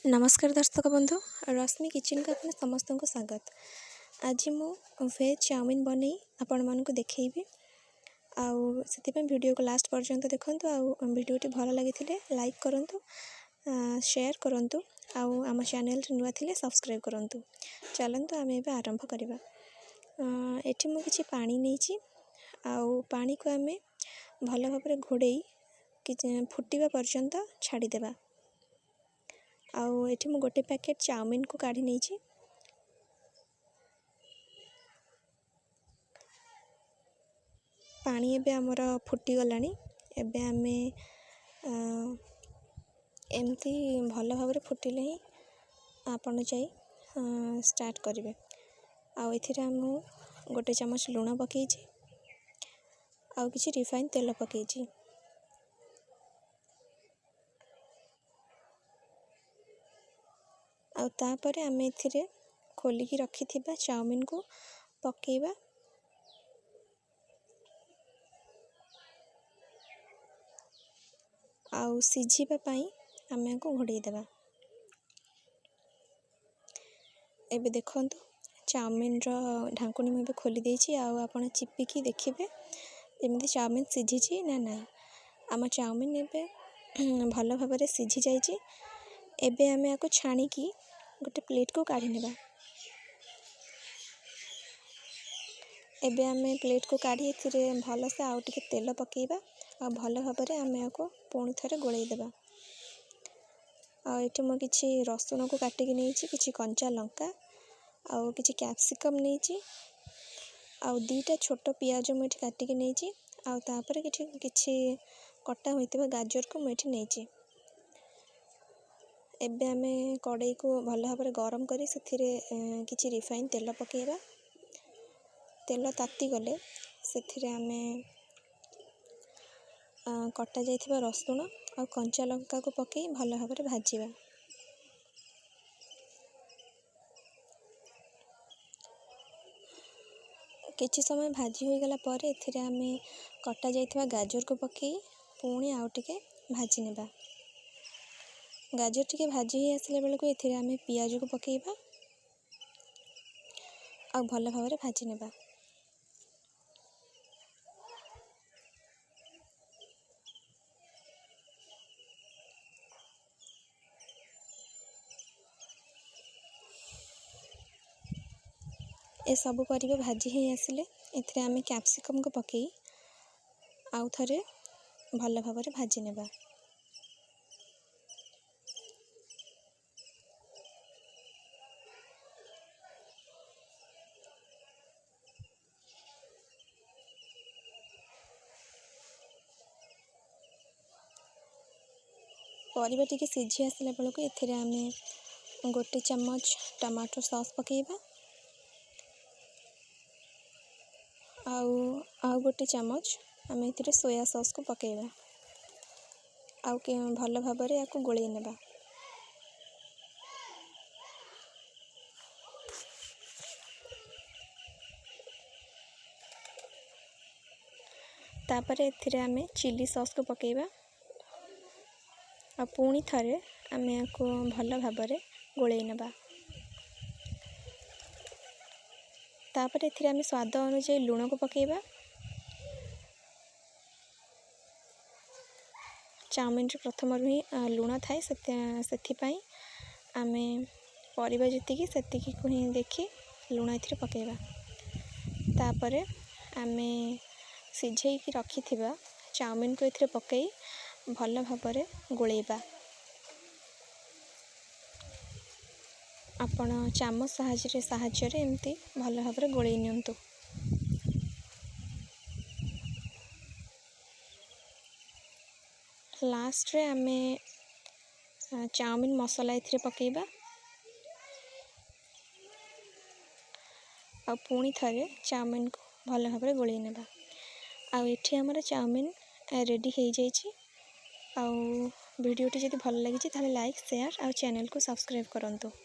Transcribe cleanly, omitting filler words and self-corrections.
ନମସ୍କାର ଦର୍ଶକ ବନ୍ଧୁ, ରଶ୍ମି କିଚେନ୍କୁ ଆପଣ ସମସ୍ତଙ୍କୁ ସ୍ୱାଗତ। ଆଜି ମୁଁ ଭେଜ୍ ଚାଉମିନ୍ ବନେଇ ଆପଣମାନଙ୍କୁ ଦେଖେଇବି, ଆଉ ସେଥିପାଇଁ ଭିଡ଼ିଓକୁ ଲାଷ୍ଟ ପର୍ଯ୍ୟନ୍ତ ଦେଖନ୍ତୁ। ଆଉ ଭିଡ଼ିଓଟି ଭଲ ଲାଗିଥିଲେ ଲାଇକ୍ କରନ୍ତୁ, ସେୟାର କରନ୍ତୁ, ଆଉ ଆମ ଚ୍ୟାନେଲ୍ରେ ନୂଆ ଥିଲେ ସବସ୍କ୍ରାଇବ୍ କରନ୍ତୁ। ଚାଲନ୍ତୁ ଆମେ ଏବେ ଆରମ୍ଭ କରିବା। ଏଠି ମୁଁ କିଛି ପାଣି ନେଇଛି, ଆଉ ପାଣିକୁ ଆମେ ଭଲ ଭାବରେ ଘୋଡ଼େଇ କିଛି ଫୁଟିବା ପର୍ଯ୍ୟନ୍ତ ଛାଡ଼ିଦେବା। ଆଉ ଏଠି ମୁଁ ଗୋଟେ ପ୍ୟାକେଟ୍ ଚାଉମିନ୍କୁ କାଢ଼ି ନେଇଛି। ପାଣି ଏବେ ଆମର ଫୁଟିଗଲାଣି। ଏବେ ଆମେ ଏମିତି ଭଲ ଭାବରେ ଫୁଟିଲେ ହିଁ ଆପଣ ଯାଇ ଷ୍ଟାର୍ଟ କରିବେ। ଆଉ ଏଥିରେ ମୁଁ ଗୋଟେ ଚାମଚ ଲୁଣ ପକେଇଛି, ଆଉ କିଛି ରିଫାଇନ୍ ତେଲ ପକେଇଛି। ଆଉ ତାପରେ ଆମେ ଏଥିରେ ଖୋଲିକି ରଖିଥିବା ଚାଉମିନ୍କୁ ପକେଇବା। ଆଉ ସିଝିବା ପାଇଁ ଆମେ ୟାକୁ ଘୋଡ଼େଇ ଦେବା। ଏବେ ଦେଖନ୍ତୁ, ଚାଉମିନ୍ର ଢାଙ୍କୁଣୀ ମୁଁ ଏବେ ଖୋଲି ଦେଇଛି, ଆଉ ଆପଣ ଚିପିକି ଦେଖିବେ ଯେମିତି ଚାଉମିନ୍ ସିଝିଛି ନା ନାହିଁ। ଆମ ଚାଉମିନ୍ ଏବେ ଭଲ ଭାବରେ ସିଝି ଯାଇଛି। ଏବେ ଆମେ ୟାକୁ ଛାଣିକି ଗୋଟେ ପ୍ଲେଟ୍କୁ କାଢ଼ି ନେବା। ଏବେ ଆମେ ପ୍ଲେଟ୍କୁ କାଢ଼ି ଏଥିରେ ଭଲସେ ଆଉ ଟିକେ ତେଲ ପକାଇବା, ଆଉ ଭଲ ଭାବରେ ଆମେ ୟାକୁ ପୁଣି ଥରେ ଗୋଳେଇ ଦେବା। ଆଉ ଏଠି ମୁଁ କିଛି ରସୁଣକୁ କାଟିକି ନେଇଛି, କିଛି କଞ୍ଚା ଲଙ୍କା ଆଉ କିଛି କ୍ୟାପ୍ସିକମ୍ ନେଇଛି, ଆଉ 2ଟା ଛୋଟ ପିଆଜ ମୁଁ ଏଠି କାଟିକି ନେଇଛି, ଆଉ ତାପରେ କିଛି କଟା ହୋଇଥିବା ଗାଜରକୁ ମୁଁ ଏଠି ନେଇଛି। ଏବେ ଆମେ କଡ଼େଇକୁ ଭଲ ଭାବରେ ଗରମ କରି ସେଥିରେ କିଛି ରିଫାଇନ୍ ତେଲ ପକାଇବା। ତେଲ ତାତିଗଲେ ସେଥିରେ ଆମେ କଟା ଯାଇଥିବା ରସୁଣ ଆଉ କଞ୍ଚା ଲଙ୍କାକୁ ପକାଇ ଭଲ ଭାବରେ ଭାଜିବା। କିଛି ସମୟ ଭାଜି ହୋଇଗଲା ପରେ ଏଥିରେ ଆମେ କଟା ଯାଇଥିବା ଗାଜରକୁ ପକାଇ ପୁଣି ଆଉ ଟିକେ ଭାଜି ନେବା। ଗାଜର ଟିକେ ଭାଜି ହେଇ ଆସିଲା ବେଳକୁ ଏଥିରେ ଆମେ ପିଆଜକୁ ପକାଇବା ଆଉ ଭଲ ଭାବରେ ଭାଜି ନେବା। ଏସବୁ ପରିବା ଭାଜି ହେଇ ଆସିଲେ ଏଥିରେ ଆମେ କ୍ୟାପ୍ସିକମ୍କୁ ପକାଇ ଆଉ ଥରେ ଭଲ ଭାବରେ ଭାଜି ନେବା। ପରିବା ଟିକେ ସିଝି ଆସିଲା ବେଳକୁ ଏଥିରେ ଆମେ ଗୋଟେ ଚାମଚ ଟମାଟୋ ସସ୍ ପକାଇବା, ଆଉ ଗୋଟେ ଚାମଚ ଆମେ ଏଥିରେ ସୋୟା ସସ୍କୁ ପକାଇବା, ଆଉ ଭଲ ଭାବରେ ୟାକୁ ଗୋଳେଇ ନେବା। ତାପରେ ଏଥିରେ ଆମେ ଚିଲି ସସ୍କୁ ପକାଇବା, ଆଉ ପୁଣି ଥରେ ଆମେ ୟାକୁ ଭଲ ଭାବରେ ଗୋଳେଇ ନେବା। ତାପରେ ଏଥିରେ ଆମେ ସ୍ୱାଦ ଅନୁଯାୟୀ ଲୁଣକୁ ପକାଇବା। ଚାଉମିନ୍ରେ ପ୍ରଥମରୁ ହିଁ ଲୁଣ ଥାଏ, ସେଥିପାଇଁ ଆମେ ପରିବା ଯେତିକି ସେତିକିକୁ ହିଁ ଦେଖି ଲୁଣ ଏଥିରେ ପକାଇବା। ତାପରେ ଆମେ ସିଝେଇକି ରଖିଥିବା ଚାଉମିନ୍କୁ ଏଥିରେ ପକାଇ ଭଲ ଭାବରେ ଗୋଳେଇବା। ଆପଣ ଚାମଚ ସାହାଯ୍ୟରେ ଏମିତି ଭଲ ଭାବରେ ଗୋଳେଇ ନିଅନ୍ତୁ। ଲାଷ୍ଟରେ ଆମେ ଚାଉମିନ୍ ମସଲା ଏଥିରେ ପକାଇବା, ଆଉ ପୁଣି ଥରେ ଚାଉମିନ୍କୁ ଭଲ ଭାବରେ ଗୋଳେଇ ନେବା। ଆଉ ଏଠି ଆମର ଚାଉମିନ୍ ରେଡ଼ି ହେଇଯାଇଛି। ଆଉ ଭିଡ଼ିଓଟି ଯଦି ଭଲ ଲାଗିଛି ତାହେଲେ ଲାଇକ୍, ସେୟାର ଆଉ ଚ୍ୟାନେଲ୍କୁ ସବସ୍କ୍ରାଇବ୍ କରନ୍ତୁ।